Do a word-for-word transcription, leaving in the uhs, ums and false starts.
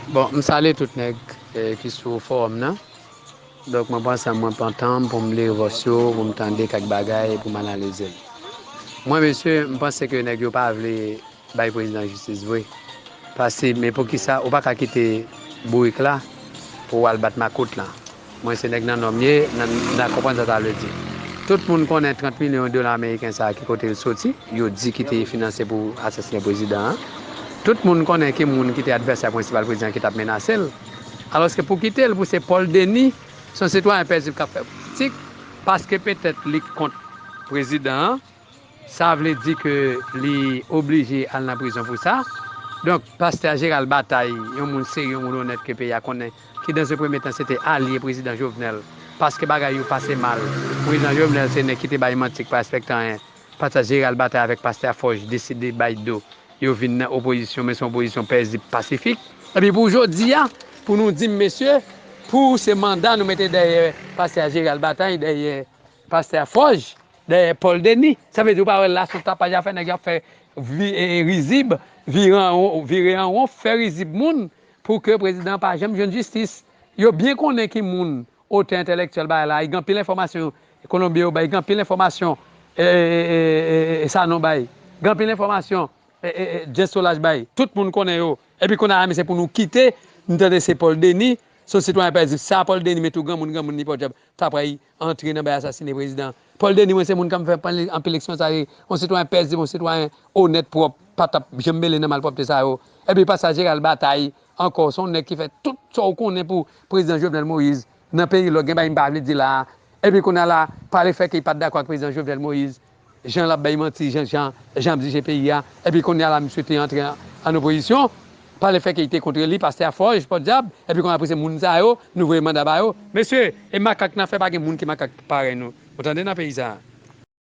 Bon, m salye tout nèg eh, ki sou fowòm nan. Donk, mwen panse mwen pran tan m pou m lire vòs yo, pou m tande kèk bagay, pou m analize l. Mwen, mesye, m panse ke nèg yo pa vle bay prezidan jistis vre. Paske, men poukisa ou pa ka kite bourik la pou w al bat makout la? Mwen, se nèg nan nòm ye, nan, nan konprann sa sa vle di. Tout moun konnen trant milyon dola ameriken sa a ki kote l soti, yo di ki te finanse pou asasinen prezidan an. Tout moun konnen ki moun ki te advèsè prensipal prezidan ki t ap menase l. Alòske pou kite l, pou se Paul Denis, se yon sitwayen pèzib k ap fè politik, paske petèt li kont prezidan an, sa vle di ke li oblije al nan prizon pou sa. Donk, pastè Gérald Bataille, yon moun serye, yon moun onèt ke peyi a konnen, ki dans un premye tan se te alye prezidan Jovenel, paske bagay yo pase mal. Prezidan Jovenel se nèg ki te bay manti, ki pa respekte anyen. Pastè Gérald Bataille avèk pastè Forge deside bay do. Yo vin nan opozisyon, men se yon opozisyon pèzib, pasifik. Epi pou jodi a, pou nou di m, mesye, pou se manda nou mete dèyè pastè Gérald Bataille, dèyè pastè Forge, dèyè Paul Denis. Sa vle di ou pa wè la se yon tapaj afè nèg y ap fè vi, e, rizib, vire an won, vire an won, fè rizib moun pou ke prezidan an pa janm jwenn jistis. Yo byen konnen ki moun otè entèlektyèl bagay la, e gen anpil enfòmasyon Kolonbyen yo bay, gen anpil enfòmasyon e, e, e, e, e Sanon bay, gen anpil enfòmasyon e, e, e, Jens Solaj bay. Tout moun konnen yo. Epi kounye a la, men se pou nou kite, nou tande se Paul Denis, se yon sitwayen pèzib. Sa Paul Denis, men tou granmoun, granmoun li pa dyab, ta pral antre nan bay asasine prezidan. Paul Denis, mwen se moun k ap fè anpil, anpil leksyon sa ye. Yon sitwayen pèzib, yon sitwayen onèt, pwòp, pa t ap janm mele nan malpwòpte sa yo. Epi pastè Gérald Bataille, ankò, se yon nèg ki fè tout sa w konnen pou prezidan Jovenel Moïse nan peyi lòk, gen bagay m pa vle di la a. Epi kounye a la, pa le fè ke li pa t dakò ak prezidan Jovenel Moïse, jan l ap bay manti, jan, jan, jan ap dirije peyi a. Epi kounye a la, misye te antre an, an opozisyon, pa le fè ke li te kontre li, pastè Forge, pòdyab, epi kounye a apre se moun sa yo, nou voye manda ba yo. Mesye, e makak n ap fè, pa gen moun ki makak parèy nou. Ou tande nan peyi sa a.